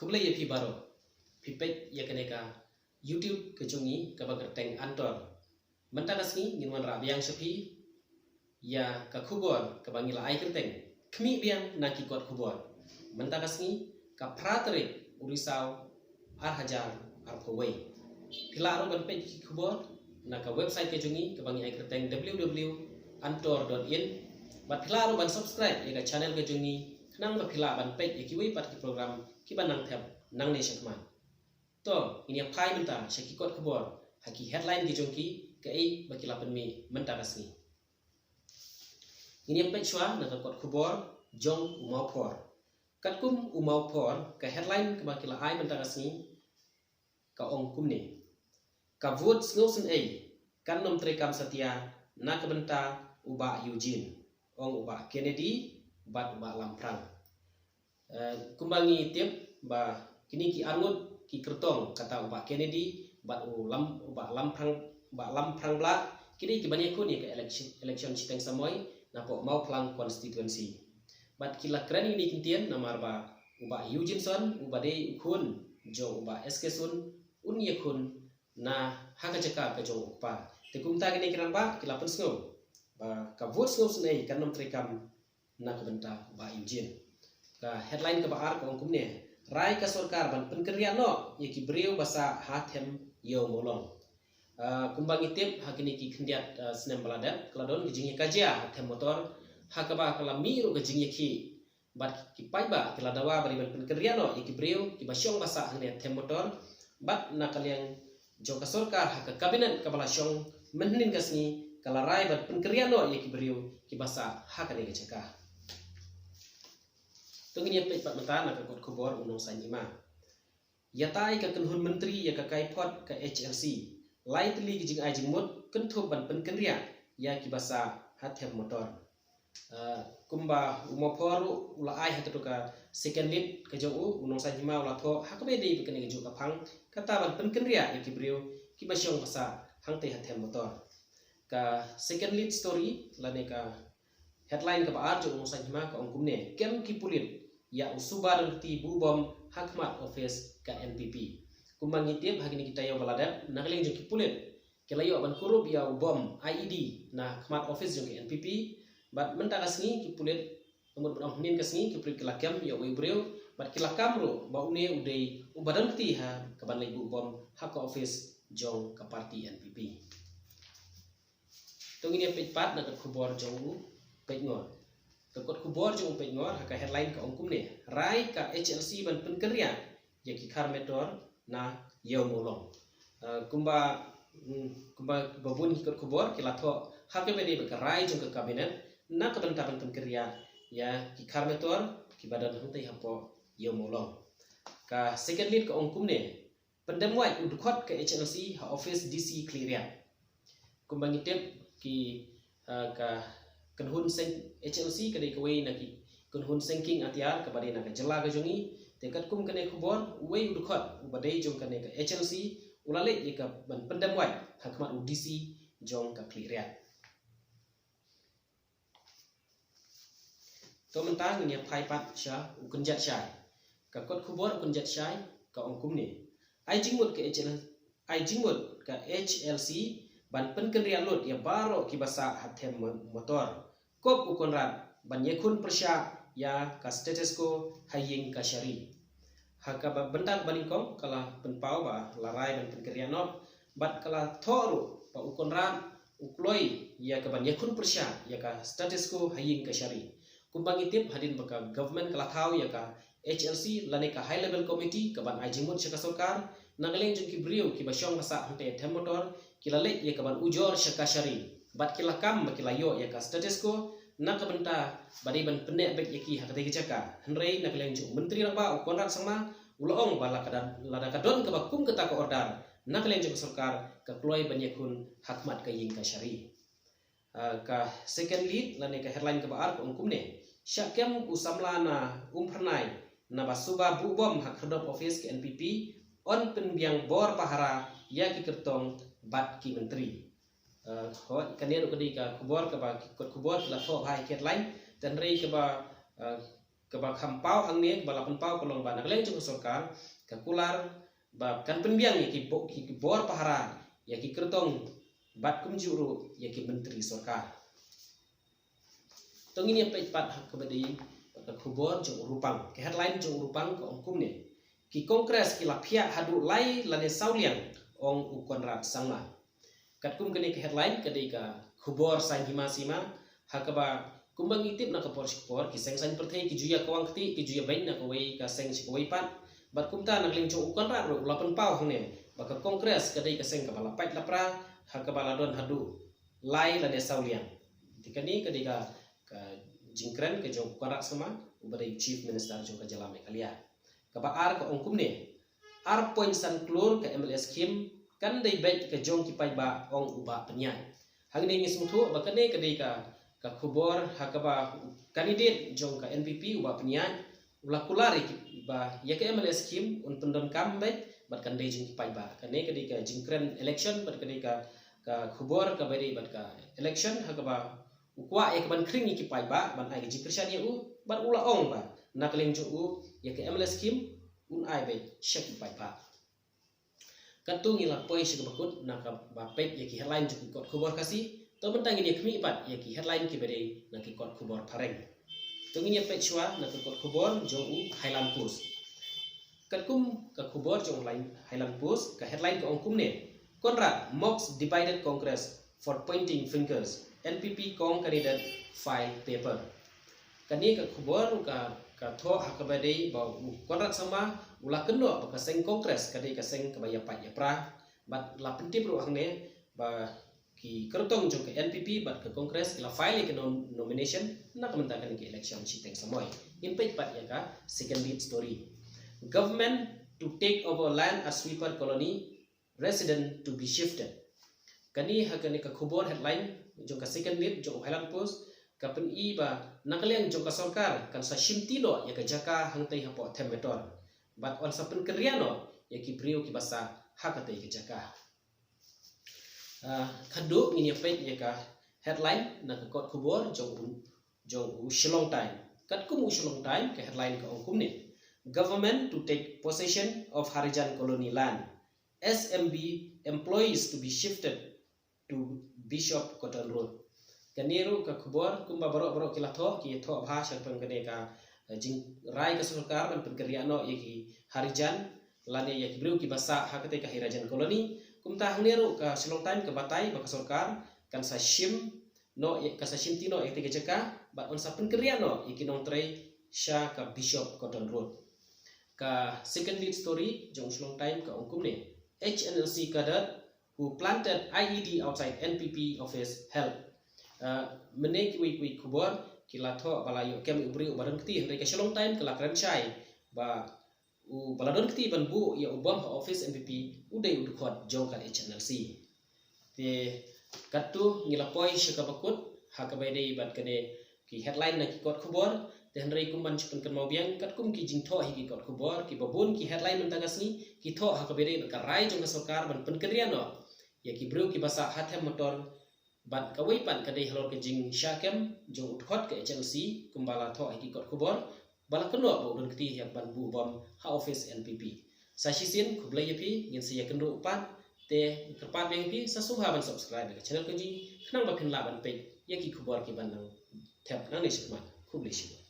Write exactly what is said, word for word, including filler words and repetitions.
Khublei ïa phi baroh. Phi peit ïa kane ka YouTube ka jong ngi kaba kyrteng Antor. Mynta ka sngi ngin wanrah biang sha phi ïa ka khubor kaba ngi la ai kyrteng Khmih biang na ki kot khubor. Mynta ka sngi ka phra tarik u Risaw ar hajar arphew wei. Phi lah ruh ban peit ki khubor na ka website ka jong ngi kaba ngi ai kyrteng w w w antor dot in. Bad phi lah ruh ban subscribe ïa ka channel ka jong ngi khnang ba phi lah ban peit ïa kiwei pat ki program kiba nang thep nangne shakhmat. To, ngin ïa phai mynta sha ki kot khubor ha ki headline ki jong ki, kaei ba ki la pynmih mynta ka sngi. Ngin ïa peit shuwa na ka kot khubor jong u Mawphor. Katkum u Mawphor, ka headline kaba ki la ai mynta ka sngi ka ong kumne: Ka vote sngewsynei kan nym treikam satia na ka bynta u Bah Eugene, ong u Bah Kennedy bad u Bah Lamphrang. Eh, kumba ngi tip ba kine ki arngut ki kyrtong, kata u Bah Kennedy bad u Lam, u Bah Lamphrang, Bah Lamphrang Blah, kine ki ban ïakhun ïa ka election, election shiteng samoi napoh Mawphlang constituency. Bad ki la kren ïa kine ki ktien namar ba u Bah Eugene Sun, uba dei u khun jong u Bah S K Sun, un ïakhun na ha ka jaka ka jong u kpa. Te kumta kine ki rangbah ki la pynsngew ba ka vote sngewsynei kan nym treikam na ka bynta u Bah Eugene. Ka headline kaba ar ka ong kumne: Rai ka sorkar ban pynkynriah noh ïa ki briew ba sah ha Them Ïew Mawlong. Ah, kumba ngi tip, ha kine ki khyndiat, ah, snem ba la dep, ka la don ka jingïakajia ha Them Motor, ha kaba ka la mih ruh ka jingïakhih. Bad ki paidbah ki la dawa ba dei ban pynkynriah noh ïa ki briew kiba shong ba sah hangne ha Them Motor. Bad na ka liang jong ka sorkar ha ka kabinet kaba la shong mynhynnin ka sngi, ka la rai ban pynkynriah noh ïa ki briew kiba sah ha kane ka jaka. To ngin ïa peit pat mynta na ka kot khubor u Nongsaiñ Hima. Ïatai ka kynhun myntri ïa ka kaiphod ka H L C, lai tylli ki jingai jingmut kynthup ban pynkynriah ïa kiba sah ha Them Motor. Ah, kumba u Mawphor u la ai ha katu ka second lead ka jong u, u Nongsaiñ Hima u la thoh ha kaba dei bad kane kajuh ka phang, kata ban pynkynriah ïa ki briew kiba shong ba sah hangtei ha Them Motor. Ka second lead story lane ka headline kaba ar jong u Nongsaiñ Hima ka ong kumne: Kem ki pulit ïa u suba donkti buh bom ha khmat office ka N P P. Kumba ngi tip, ha kine ki taïew ba la dep, na ka liang jong ki pulit ki la ïoh ban kurup ïa u bom I E D na khmat office jong ka N P P. Bad mynta ka sngi ki pulit, ka mut ban ong hynnin ka sngi, ki pulit ki la kem ïa uwei u briew bad ki la kam ruh ba une u dei uba donkti ha kaban leit buh bom ha ka office jong ka party N P P. To ngin ïa peit pat na ka kot khubor jong u Peitngor. Ka kot khubor jong u Peitngor ha ka headline ka ong kumne: Rai ka H L C ban pynkynriah ïa ki khar metor na Ïew Mawlong. Ah, kumba, mm, kumba ba bun ki kot khubor ki la thoh ha kaba dei bad ka rai jong ka kabinet na ka bynta ban pynkynriah ïa ki khar metor kiba don hangtei hapoh Ïew Mawlong. Ka second lead ka ong kumne: Pyndem wait u dkhot ka H L C ha office D C Khliehriat. Kumba ngi tip, ki, ah, ka kynhun seng, H L C ka dei kawei na ki kynhun sengking atiar kaba dei na ka jylla ka jong ngi. Te katkum kane khubor, uwei u dkhot uba dei jong kane ka H L C u la leit ïa ka ban pyndem wait ha khmat u D C jong ka Khliehriat. To mynta ngin ïa phai pat sha u kynjat shai. Ka kot khubor u kynjat shai ka ong kumne: Ai jingmut ka H L, ai jingmut ka H L C ban pynkynriah lut ïa baroh kiba sah ha Them Mo-, Motor. Kup u Conrad ban ïakhun pyrshah ïa ka status quo ha ïing kashari. Ha kaba bynta kaba nyngkong ka la pynpaw ba la rai ban pynkynriah noh bad ka la thoh ruh ba u Conrad u kloi ïa kaban ïakhun pyrshah ïa ka status quo ha ïing kashari. Kumba ngi tip, hadien ba ka government ka la thaw ïa ka H L C lane ka High Level Committee kaban ai jingmut sha ka sorkar, na ka liang jong ki briew kiba shong ba sah hangtei Them Motor ki la leit ïa kaban ujor sha kashari bad ki la kam ba ki la ïoh ïa ka status quo na ka bynta ba dei ban pynneh beit ïa ki ha katei ka jaka. Hynrei na ka liang jong u Myntri Rangbah u Conrad Sangma u la ong ba la ka da, lada ka don kaba kum kata ka order na ka liang jong ka sorkar, ka kloi ban ïakhun ha khmat ka ïing kashari. Ah, ka second lead lane ka headline kaba ar ka ong kumne: Shah kem u samla na Umphyrnai naba suba buh bom ha khyrdop office ka N P P, yn pynbiang bor pahara ïa ki kyrtong bad ki myntri. Ah, hooid, kane ruh ka dei ka khubor kaba ki kot khubor ki la thoh ha headline, hynrei kaba, ah, kaba kham paw hangne, kaba la pynpaw ka long ba na ka liang jong ka sorkar ka kular ba kan pynbiang ïa ki bo-, ki, ki bor pahara ïa ki kyrtong bad kumjuh ruh ïa ki myntri sorkar. To ngin ïa peit pat ha kaba dei ka khubor jong u Rupan. Ka headline jong u Rupan ka ong kumne: Ki Congress ki la phiah haduh lai lane saw liang, ong u Conrad Sangma. Katkum kane ka headline ka dei ka khubor saiñ hima sima, ha kaba kumba ngi tip na ka por sha ka por ki seng saiñ pyrthei ki ju ïa kawang kti, ki ju ïa beiñ na kawei ka seng sha kawei pat. Bad kumta na ka liang jong u Conrad ruh u la pynpaw hangne ba ka Congress ka dei ka seng kaba la pait la pra, ha kaba la don haduh lai lane saw liang. Te kane ka dei ka, ka jingkren ka jong u Conrad Sangma, uba dei Chief Minister jong ka jylla Meghalaya. Kaba ar ka ong kumne: ar point san klur ka M L A scheme kan dei beit ka jong ki paidbah, ong u Bah Pynïaid. Hangne ngi sngewthuh ba kane ka dei ka, ka khubor ha kaba candidate jong ka N P P u Bah Pynïaid u la kular ïa ki ba ïa ka M L A scheme un pyndonkam beit bad kan dei jong ki paidbah. Kane ka dei ka jingkren election bad ka dei ka, ka khubor kaba dei bad ka election ha kaba u kwah ïa ka ban khring ïa ki paidbah ban ai ka jingkyrshan ïa u, bad u la ong ba na ka liang jong u ïa ka M L A scheme un ai beit sha ki paidbah. Katto ngi la poi sha kaba kut na kaba peit ïa ki headline jong ki kot khubor Khasi. To mynta ngin ïa khmih pat ïa ki headline kiba dei na ki kot khubor Phareng. To ngin ïa peit shuwa na ka kot khubor jong u Highland Post. Katkum ka khubor jong u Highland Post, ka headline ka ong kumne: Conrad mocks divided Congress for pointing fingers, N P P Kong candidate file paper. Kane ka khubor ka, ka thoh ha kaba dei ba u Conrad Sangma u la kynnoh ba ka seng Congress ka dei ka seng kaba ïapait ïapra. Bad la pyntip ruh hangne ba ki kyrtong jong ka N P P bad ka Congress ki la file ïa ka nom-, nomination na ka bynta kane ka election shiteng samoi. Ngin peit pat ïa ka second lead story: Government to take over land at Sweeper Colony, resident to be shifted. Kane ha kane ka khubor headline jong ka second lead jong u Highland Post ka pyni ba na ka liang jong ka sorkar kan sa shimti noh ïa ka jaka hangtei hapoh Them Metor. Bad yn sa pynkynriah noh ïa ki briew kiba sah ha katei ka jaka. Ah, khadduh ngin ïa peit ïa ka headline na ka kot khubor jong u, jong u Shillong Times. Katkum u Shillong Times, ka headline ka ong kumne: Government to take possession of Harijan Colony land, S M B employees to be shifted to Bishop Cotton Road. Kane ruh ka khubor kumba baroh baroh ki la thoh, ki thoh bha shaphang kane ka, eh, jingrai ka sorkar ban pynkynriah noh ïa ki Harijan lane ïa ki briew kiba sah ha katei ka Harijan Colony. Kumta hangne ruh ka Shillong Times ka batai ba ka sorkar kan sa shim noh ïa, kan sa shimti noh ïa katei ka jaka bad yn sa pynkynriah noh ïa ki nongtrei sha ka Bishop Cotton Road. Ka second lead story jong u Shillong Times ka ong kumne: H N L C cadre who planted I E D outside N P P office held. Uh, mynne kiwei kiwei khubor ki la thoh ba la ïoh kem u briew uba don kti, hynrei ka Shillong Times ka la kren shai ba uba la don kti ban buh ïa u bom ha office N P P u dei u dkhot jong ka H N L C. Te katto ngi la poi sha kaba kut ha kaba dei bad kane ki headline na ki kot khubor. Te hynrei kum ban shu pynkynmaw biang, katkum ki jingthoh hi ki kot khubor, kiba bun ki headline mynta ka sngi ki thoh ha kaba dei bad ka rai jong ka sorkar ban pynkynriah noh ïa ki briew kiba sah ha Them Metor. Bad kawei pat ka dei halor ka jingshah kem jong u dkhot ka H N L C kumba la thoh hi ki kot khubor ba la kynnoh ba u don kti ïa ban buh bom ha office N P P. Sa shisien khublei ïa phi, ngin sa ïakynduh pat, te kyrpad biang ïa phi sa sngewbha ban subscribe ïa ka channel ka jong ngi khnang ba phin lah ban peit ïa ki khubor kiban nang thep nangne shakhmat. Khublei shibun.